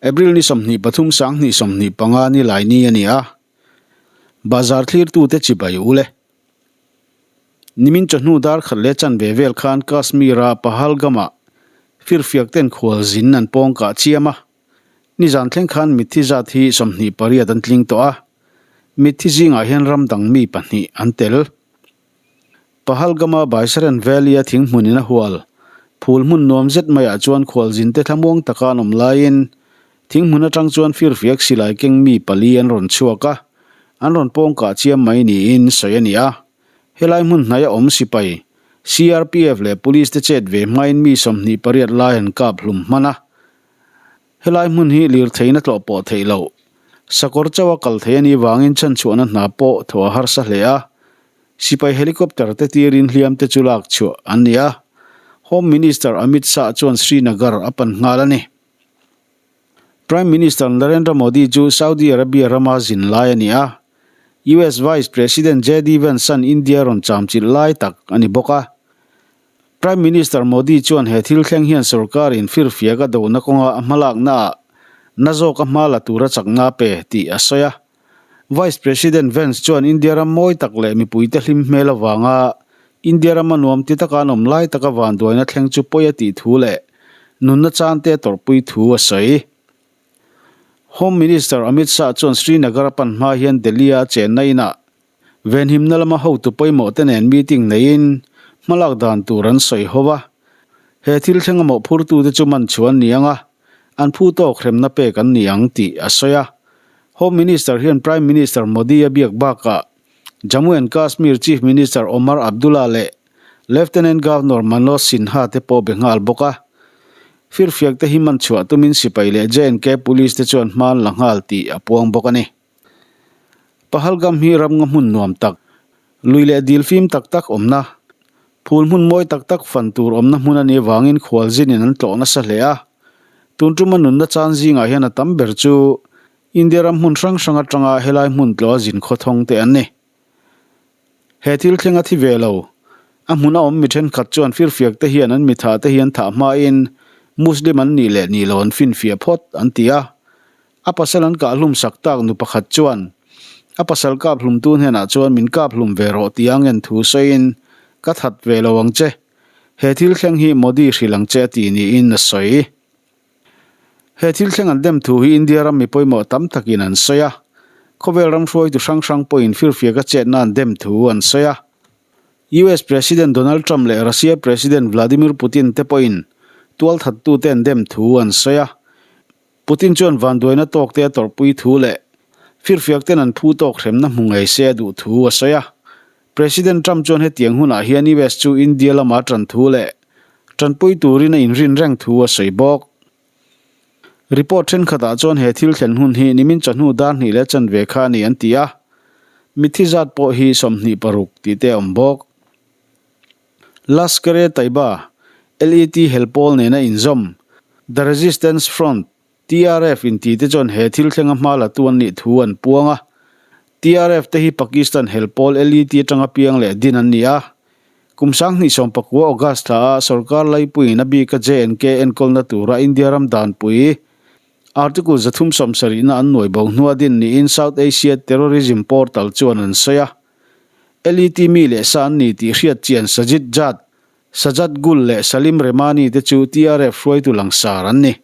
April ni 23 2025 ni lai ni a ni a, Bazar thlirtute chibai u le. Nimin chawhnu dar khat leh chanve vel khan Kashmir-a Pahalgam-ah firfiak ten khual zin an pawng kah chiam a. Nizan thleng khan mitthi zat hi 28 an tling tawh a, mitthi zingah hian ram dang mi pahnih an tel. Pahalgam-a Baisaran Valley-a thinghmun in a hual, phul hmun nuam zet maiah chuan khualzinte thlamuang taka an awm laiin thinghmun atang chuan firfiak silai keng mi pali an rawn chhuak a, an rawn pawng kah chiam mai niin sawi a ni a. Helai hmun hnaia awm sipai, CRPF leh Police te chet ve hmain mi 28 lai an kap hlum hman a. Helai hmun hi lirtheihna tlawh pawh theih loh. Sakawr chauha kal thei a nih vangin chhanchhuahna hna pawh thaw a harsa hle a. Sipai helicopter te tirin hliam te chu lak chhuah an ni a. Home Minister Amit Shah chuan Srinagar a pan nghal a ni. Prime Minister Narendra Modi chu Saudi Arabia rama zin lai a ni a. US Vice President JD Vance an India rawn chamchilh lai tak a ni bawk a. Prime Minister Modi chuan he thil thleng hian sorkarin firfiak a dohna kawnga a hmalaknaah na zawk a hma la tura chakna a pe tih a sawi a. Vice President Vance chuan India ram mawi tak leh mipuite hlim hmel avanga India rama nuam ti taka an awm lai taka vanduaina thleng chu pawi a tih thu leh nunna chante a tawrhpui thu a sawi. Home Minister Amit Shah chuan Srinagar a pan hma hian Delhi-a a chenna inah Venhimna lama hotu pawimawh te nen meeting neiin hmalak dan tur an sawi ho a. He thil thleng a mawhphurtute chu man chhuah an ni ang a, an phu tawk hremna pek an ni ang tih a sawi a. Home Minister hian Prime Minister Modi a biak bakah Jammu and Kashmir Chief Minister Omar Abdullah leh Lieutenant Governor Manoj Sinha te pawh be nghal bawk a. Firfiak te hi man chhuah tumin sipai leh J&K Police te chuan hma an la nghal tih a puang bawk a ni. Pahalgam hi ram nga hmun nuam tak, lui leh dil fim tak tak awmna, phul hmun mawi tak tak fan tur awmna hmun a nih avangin khualzinin an tlawh nasa hle a. Tun tuma nunna chan zingah hian a tam ber chu India ram hmun hrang hrang atanga helai hmun tlawha zin khawthawng te an ni. He thil thleng a thi ve lo. A hmun a awm mi thenkhat chuan firfiak te hian an mitha te hi an thah hmain Muslim an nih leh nih lo an finfiah phawt an ti a. A pasal an kah hlum sak tak nu pakhat chuan a pasal kap hlum tu hnenah chuan min kap hlum ve rawh tih ang en thu sawiin ka that ve lo ang che. He thil thleng hi Modi hrilh ang che a ti niin a sawi. He thil thleng an dem thu hi India ram mi pawimawh tam takin an sawi a. Khawvel ram hruaitu hrang hrang pawhin firfiaka chetna an dem thu an sawi a. US President Donald Trump leh Russia President Vladimir Putin te pawhin tualthattute an dem thu an sawi a. Putin chuan vanduaina tawkte a tawrhpui thu leh firfiak ten an phu tawk hremna hmu ngei se a duh thu a sawi a. President Trump chuan hetiang hunah hian US chu India lama tan thu leh tanpui turin a inrin reng thu a sawi bawk. Report thenkhatah chuan he thil thlen hun hi nimin chawhnu dar hnih leh chanve kha a ni an ti a, mitthi zat pawh hi 26 tih te a awm bawk. Lashkar-e-Taiba, LET helpawl nena inzawm, The Resistance Front, TRF inti te chuan he thil thlenga hma la tu an nih thu an puang a. TRF te hi Pakistan helpawl LET atanga piang leh din an ni a. Kum 2019 August thla ah sorkar laipuiin a bika J&K enkawlna tura India ram danpui Article 370 na an nuai bo hnua din niin South Asia Terrorism Portal chuan an sawi a. LET mi leh sa an ni tih hriat chian Sajid Jat, Sajad Gul leh Salim Rehmani te chu TRF hruaitu langsar an ni.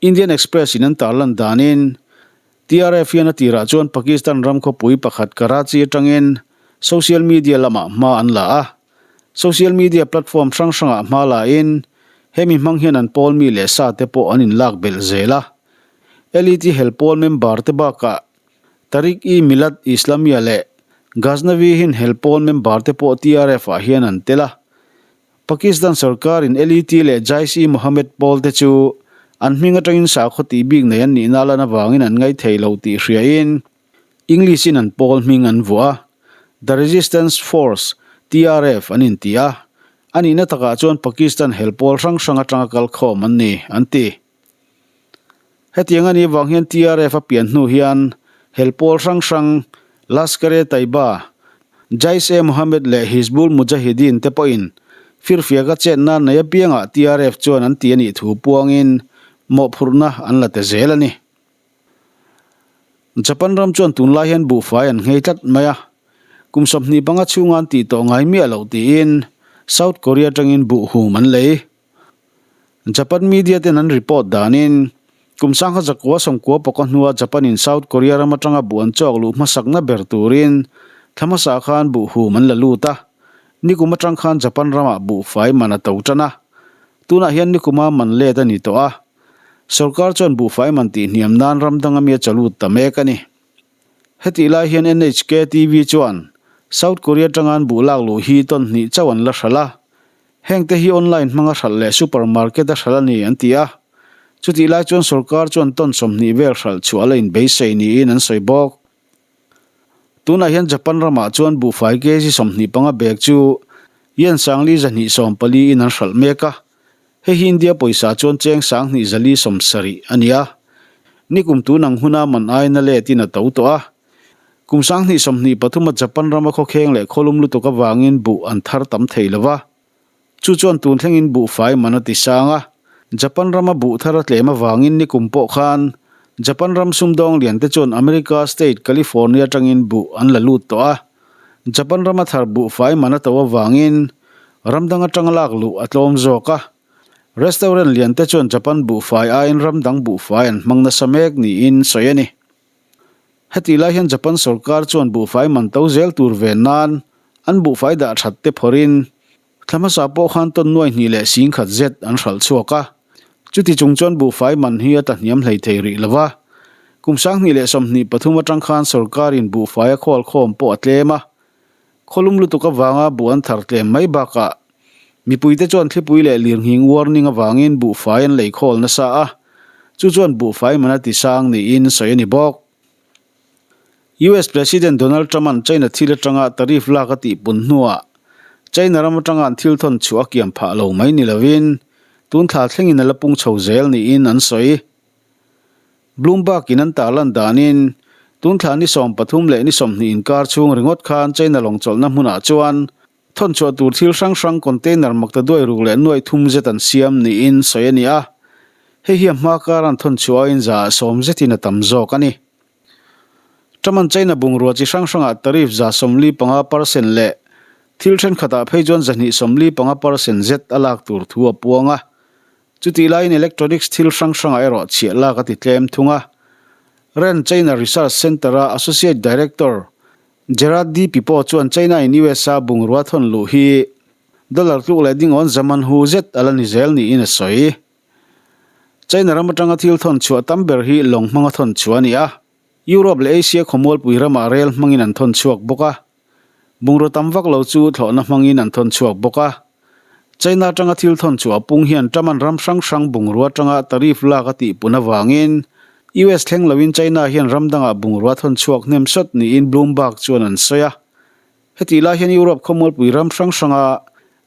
Indian Express in an tarlan danin TRF hian a tirah chuan Pakistan ram khawpui pakhat Karachi atangin social media lamah hma an la a. Social media platform hrang hrangah hma la in hemi hmang hian an pawl mi leh sa te pawh an inlak belh zel a. LET hel pawl member te bakah Tariq-e-Millat Islamia leh Ghaznavi Hind hel pawl member te pawh TRF ah hian an tel a. Pakistan sorkarin LET leh Jaish-e-Mohammed pawl te chu an hming atangin sakhaw tih bik nei an nihna lan avangin an ngaithei lo tih hriain English-in an pawl hming an vuah a, The Resistance Force, TRF, an inti a, a nihna takah chuan Pakistan hel pawl hrang hrang atanga kalkhawm an ni, an ti. Hetiang a nih vang hian TRF a pian hnu hian hel pawl hrang hrang Lashkar-e-Taiba, Jaish-e-Mohammed leh Hizbul Mujahideen te pawhin firfiaka chetna nei apiangah TRF chuan an ti a nih thu puangin mawhphurhna an la te zel a ni. Japan ram chuan tunlai hian buhfai an nghei tlat mai a, kum 25 chhunga an tih tawh ngai miah loh tiin South Korea atangin buh hum an lei. Japan media ten an report danin kum sangha zakua sawmkua pawka hnua Japan in South Korea ram atanga buh an chawk luh hmasakna ber turin thla hmasa khan buh hum an la lut a, nikum atang khan Japan ramah buhfai man a to tan a, tunah hian nikuma man let a ni tawh a, sorkar chuan buhfai man tihhniam nan ram danga mi a chalut ta mek a ni. Hetih lai hian NHK TV chuan South Korea atanga an buh lak luh hi tawn hnih chauh an la hralh a, hengte hi online hmanga hralh leh supermarket a hralh a ni an ti a. Chutih lai chuan sorkar chuan tawn 20 vel hralh chhuah la inbeisei niin an sawi bawk. Tunah hian Japan ramah chuan buhfai kg 25 bag chu yen sangli zahnih sawmpali in an hralh mek a, Hei hi India pawisa chuan cheng 2000 470 a ni a. Nikum tun ang huna man aiin a letin a to tawh a. Kum 2023 a Japan rama khawkheng leh khawlum lutuk avangin buh an thar tam thei lo va. Chu chuan tun thlengin buhfai man a ti sang a. Japan rama buh thar a tlem avangin nikum pawh khan Japan ram sumdawng lian te chuan America state California atangin buh an la lut tawh a. Japan rama thar buhfai man a to avangin ram dang atanga lak luh a tlawm zawk a. Restaurant lian te chuan Japan buhfai aiin ram dang buhfai an hmang nasa mek niin sawi a ni. Hetih lai hian Japan sorkar chuan buhfai man to zel tur ven nan an buhfai dah that te phawrhin thla hmasa pawh khan tawn nuai hnih leh sing khat zet an hralh chhuak a. Chuti chung chuan buhfai man hi a ta hniam hlei thei rih lo va. Kum 2023 atang khan sorkarin buhfai a khawl khawm pawh a tlem a. Khawlum lutuk avanga buh an thar tlem mai bakah mipuite chuan thlipui leh lirnghing warning avangin buhfai an lei khawl nasa a, chu chuan buhfai man a ti sang niin sawi a ni bawk. US President Donald Trump-a'n China thil atanga tariff lak a tihpun hnuah China ram atanga an thil thawn chhuah a kiam phah lo mai ni lovin tun thla thlengin a la pung chho zel niin an sawi. Bloomberg-in an tarlan danin tun thla ni 13 leh ni 20 inkar chhung ringawt khan China lawng chawlhna hmunah chuan thawn chhuah tur thil hrang hrang container makta duai ruk leh nuai thum zet an siam niin sawi a ni a, hei hi a hma kar an thawn chhuah aiin za sawm zetin a tam zawk a ni. Truman China bungrua chi hrang hrangah tariff 45 percent leh thil thenkhatah phei chuan 275 percent zet a lak tur thu a puang a. Chutih laiin electronics thil hrang hrangah erawh chhiah lak a ti tlem thung a. Rand China Research Centre-a Associate Director Gerard Di Pippo chuan China-in US-a bungrua thawn luh hi dollar tluk leh dingawn zaman hu zet a la ni zel niin a sawi. China ram atanga thil thawn chhuah tam ber hi lawng hmanga thawn chhuah a ni a. Europe leh Asia khawmualpui ramah rel hmangin an thawn chhuak bawk a. Bungraw tam vak lo chu thlawhna hmangin an thawn chhuak bawk a. China atanga thil thawn chhuah pung hian Truman ram hrang hrang bungrua atanga tariff lak a tihpun avangin US thleng loin China hian ram dangah bungrua thawn chhuak hnem sawt niin Bloomberg chuan an sawi a. Hetih lai hian Europe khawmualpui ram hrang hranga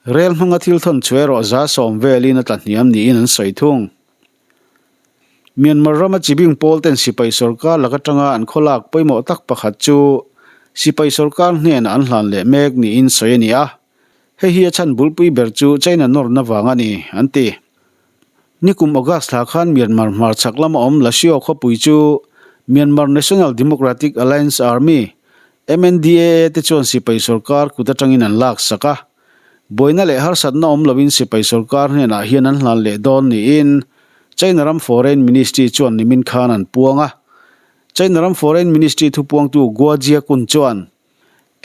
rel hmanga thil thawn chhuah erawh 10% velin a tla hniam niin an sawi thung. Myanmar rama chibing pawl ten sipai sorkar lak atanga an khawlak pawimawh tak pakhat chu sipai sorkar hnenah an hlan leh mek niin sawi a ni a. Hei hi a chhan bulpui ber chu China nawrna vang a ni, an ti. Nikum August thla khan Myanmar hmarchhak lama awm Lashio khawpui chu Myanmar National Democratic Alliance Army, MNDAA, te chuan sipai sorkar kut atangin an lak sak a. Buaina leh harsatna awm loin sipai sorkar hnenah hian an hlan leh dawn niin China ram Foreign Ministry chuan nimin khan an puang a. China ram Foreign Ministry thupuangtu Guo Jiakun chuan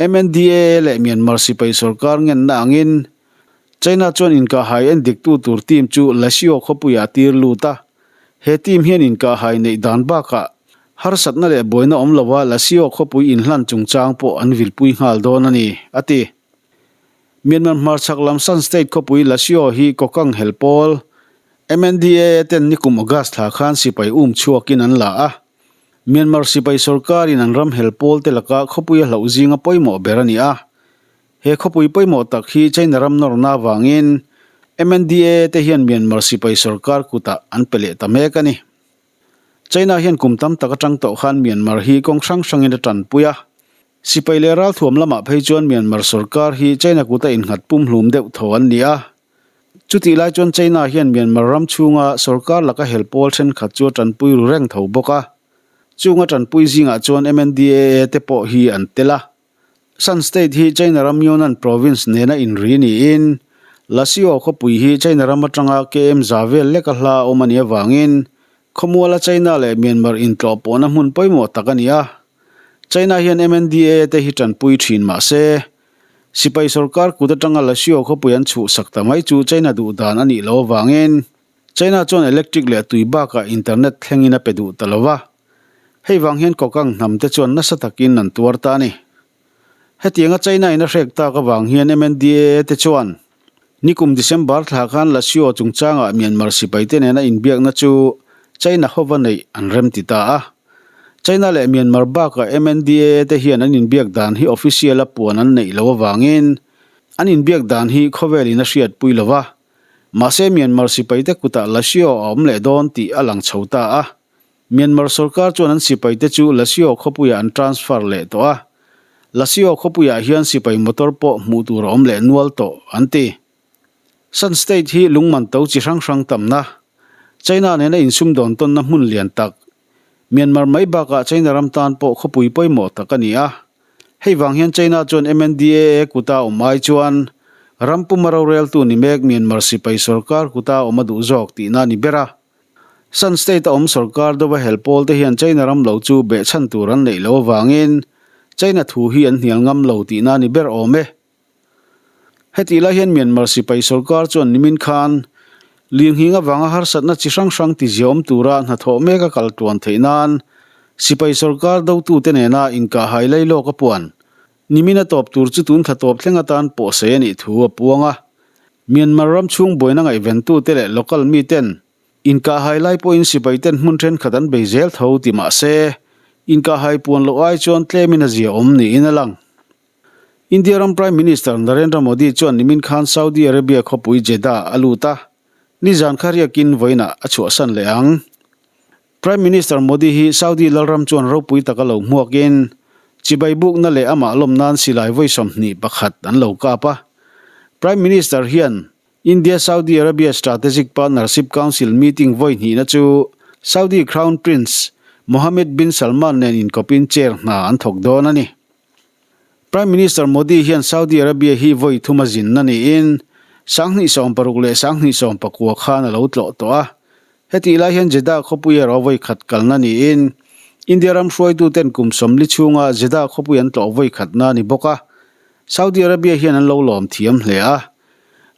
MNDAA leh Myanmar sipai sorkar ngenna angin China chuan inkahhai en diktu tur team chu Lashio khawpuiah a tir lut a. He team hian inkahhai neih dan bakah harsatna leh buaina awm lova Lashio khawpui inhlan chungchang pawh an vilpui nghal dawn a ni, a ti. Myanmar hmarchhak lam Shan State khawpui Lashio hi Kokang hel pawl MNDAA ten nikum August thla khan sipai um chhuakin an la a. Myanmar sipai sorkarin an ram hel pawl te laka khawpui a hlauh zinga pawimawh ber a ni a. He khawpui pawimawh tak hi China ram nawrna avangin MNDAA te hian Myanmar sipai sorkar kutah an pe leh ta mek a ni. China hian kum tam tak atang tawh khan Myanmar hi kawng hrang hrangin a tanpui a. Sipai leh ralthuam lamah phei chuan Myanmar sorkar hi China kuta innghat pumhlum deuh tho an ni a. Chutih lai chuan China hian Myanmar ram chhunga sorkar laka hel pawl thenkhat chu a tanpui ru reng tho bawk a. Chung a tanpui zingah chuan MNDAA te pawh hi an tel a. Shan State hi China ram Yunnan Province nena inri niin Lashio khawpui hi China ram atanga KM za vel leka hla awm a nih avangin khawmuala China leh Myanmar intlawh pawhna hmun pawimawh tak a ni a. China hian MNDAA te hi tanpui thin mah se, sipai sorkar kut atanga Lashio khawpui an chhuhsak ta mai chu China duh dan a nih loh avangin China chuan electric leh tui bakah internet thlengin a pe duh ta lo va. Hei vang hian Kokang hnam te chuan nasa takin an tuar ta a ni. Hetianga China in a hrek tak avang hian MNDAA te chuan nikum December thla khan Lashio chungchangah Myanmar sipai te nena inbiakna chu China hova neih an rem ti ta a. China leh Myanmar bakah MNDAA te hian an inbiak dan hi official a puan an neih loh avangin an inbiak dan hi khawvelin a hriatpui lo va. Mahse Myanmar sipaite kutah Lashio a awm leh dawn tih a lang chho ta a. Myanmar sorkar chuan an sipaite chu Lashio khawpuiah an transfer leh tawh a. Lashio khawpuiah hian sipai motor pawh hmuh tur a awm leh nual tawh, an ti. Shan State hi lungman to chi hrang hrang tamna, China nena insumdawn tawnna hmun lian tak, Myanmar mai bakah China ram tan pawh khawpui pawimawh tak a ni a. Hei vang hian China chuan MNDAA kuta awm ai chuan ram puma roreltu ni mek Myanmar sipai sorkar kuta awm a duh zawk tihna a ni ber a. Shan State a awm sorkar deuha hel pawl te hian China ram lo chu behchhan tur an neih loh avangin China thu hi an hnial ngam lo tihna a ni ber awm e. Hetih lai hian Myanmar sipai sorkar chuan nimin khan lirnghing avanga harsatna chi hrang hrang tiziaawm tura hnathawh mek a kal tluan theih nan sipai sorkar dotute nena inkahhai lai lawk a puan. Nimin a tawp tur chu tun thla tawp thleng atan pawhsei a nih thu a puang a. Myanmar ram chhung buaina ngaihventute leh local miten inkahhai lai pawhin sipaiten hmun thenkhat an bei zel tho ti mah se inkahhai puan loh ai chuan tlemin a ziaawm niin a lang. India ram Prime Minister Narendra Modi chuan nimin khan Saudi Arabia khawpui Jeddah a lut a, nizan kha riakin vawiinah a chhuahsan leh ang. Prime Minister Modi hi Saudi lalram chuan ropui taka lo hmuakin chibai bukna leh amah lawm nan silai vawi 21 an lo kap a. Prime Minister hian India-Saudi Arabia Strategic Partnership Council meeting vawi hnihna chu Saudi Crown Prince Mohammed bin Salman nen inkawpin chair hna an thawk dawn a ni. Prime Minister Modi hian Saudi Arabia hi vawi thum a zinna niin 2016 leh 2019 khan a lo tlawh tawh a. Hetih lai hian Jeddah khawpui erawh vawi khat kalna niin India ram hruaituten kum 40 chhunga Jeddah khawpui an tlawh vawi khatna a ni bawk a. Saudi Arabia hian an lo lawm thiam hle a.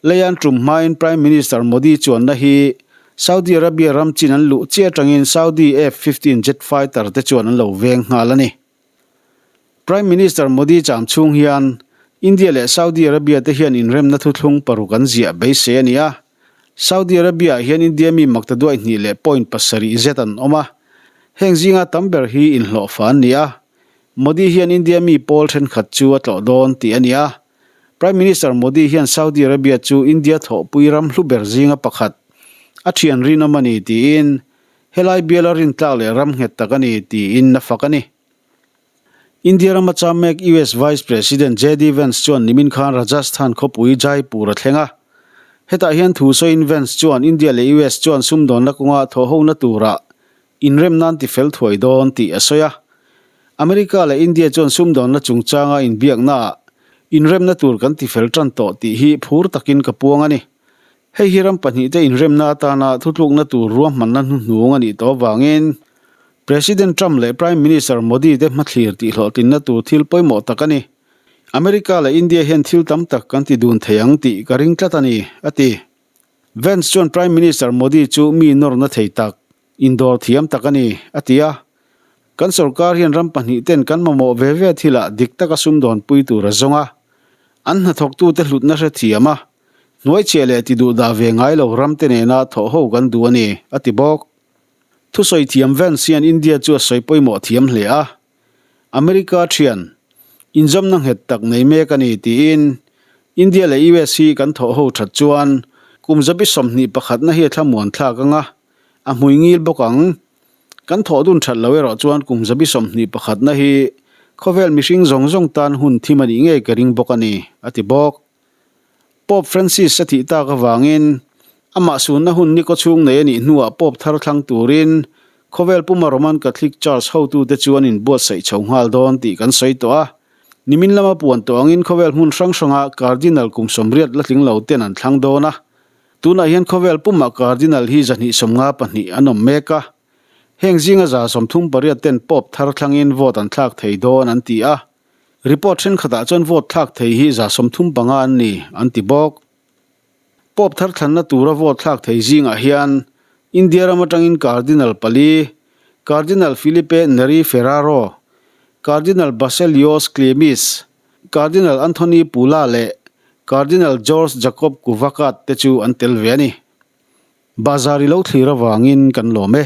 Leian tum hmain Prime Minister Modi chuanna hi Saudi Arabia ram chin an luh chiah atangin Saudi F-15 jet fighter te chuan an lo veng nghal a ni. Prime Minister Modi cham chhung hian India leh Saudi Arabia te hian inremna thuthlung paruk an ziah beisei a ni a. Saudi Arabia ah hian India mi makta duai hnih leh point pasarih zet an awm a. Heng zinga tam ber hi inhlawhfa an ni a. Modi hian India mi pawl thenkhat chu a tlawh dawn tih a ni a. Prime Minister Modi hian Saudi Arabia chu India thawhpui ram hlu ber zinga pakhat a thian rinawm a ni tiin Helai biala rintlak leh ram nghet tak a ni, tiin a fak a ni. India rama cham mek US Vice President JD Vance chuan nimin khan Rajasthan khawpui Jaipur a thleng a. Hetah hian thu sawiin Vance chuan India leh US chuan sumdawnna kawnga thawhhona turah inrem nan tifel thuai dawn tih a sawi a. America leh India chuan sumdawnna chungchanga inbiaknaah inremna tur kan tifel tan tawh tih hi phur takin ka puang a ni. Hei hi ram pahnihte inremna atana thutlukna tur ruahmanna hnuhnung a nih tawh avangin President Trump leh Prime Minister Modi te hmathlir tihhlawhtlinna tur thil pawimawh tak a ni. America leh India hian thil tam tak kan ti dun thei ang tih ka ring tlat a ni, a ti. Vance chuan Prime Minister Modi chu mi nawrna thei tak, indawr thiam tak a ni, a ti a. Kan sorkar hian ram pahnihten kan mamawh ve ve thilah dik taka sumdawnpui tur a zawng a, an hnathawktute hlutna hrethiam a, Hnuaichhiah leh ti duh dah ve ngai lo ramte nena thawh ho kan duh a ni, a ti bawk. Thusawi thiam Vance hian India chu a sawi pawimawh thiam hle a. America thian, inzawmna nghet tak nei mek a ni tiin India leh US hi kan thawh ho that chuan kum zabi 21 na hi a thlamuan thlak ang a, a hmui ngil bawk ang. Kan thawh dun that lo erawh chuan kum zabi 21 na hi khawvel mihring zawng zawng tan hun thim a nih ngei ka ring bawk a ni, a ti bawk. Pope Francis a thih tak avangin amah sunna hun ni kawchhung nei a nih hnuah Pope thar thlang turin khawvel puma Roman Catholic Church hotute chu an inbuatsaih chho nghal dawn tih kan sawi tawh a. Nimin lama puan tawh angin khawvel hmun hrang hranga Cardinal kum 80 la tling lo ten an thlang dawn a. Tunah hian khawvel pumah Cardinal hi 252 an awm mek a. Heng zinga 38 ten Pope thar thlangin vote an thlak thei dawn an ti a. Report thenkhatah chuan vote thlak thei hi 35 an ni, an ti bawk. Pope thar thlanna tura vote thlak thei zingah hian India ram atangin Cardinal pali, Cardinal Filipe Neri Ferraro, Cardinal Baselios Cleemis, Cardinal Anthony Poola leh Cardinal George Jacob Koovakad te chu an tel ve a ni. Bazar i lo thlir avangin kan lawm e.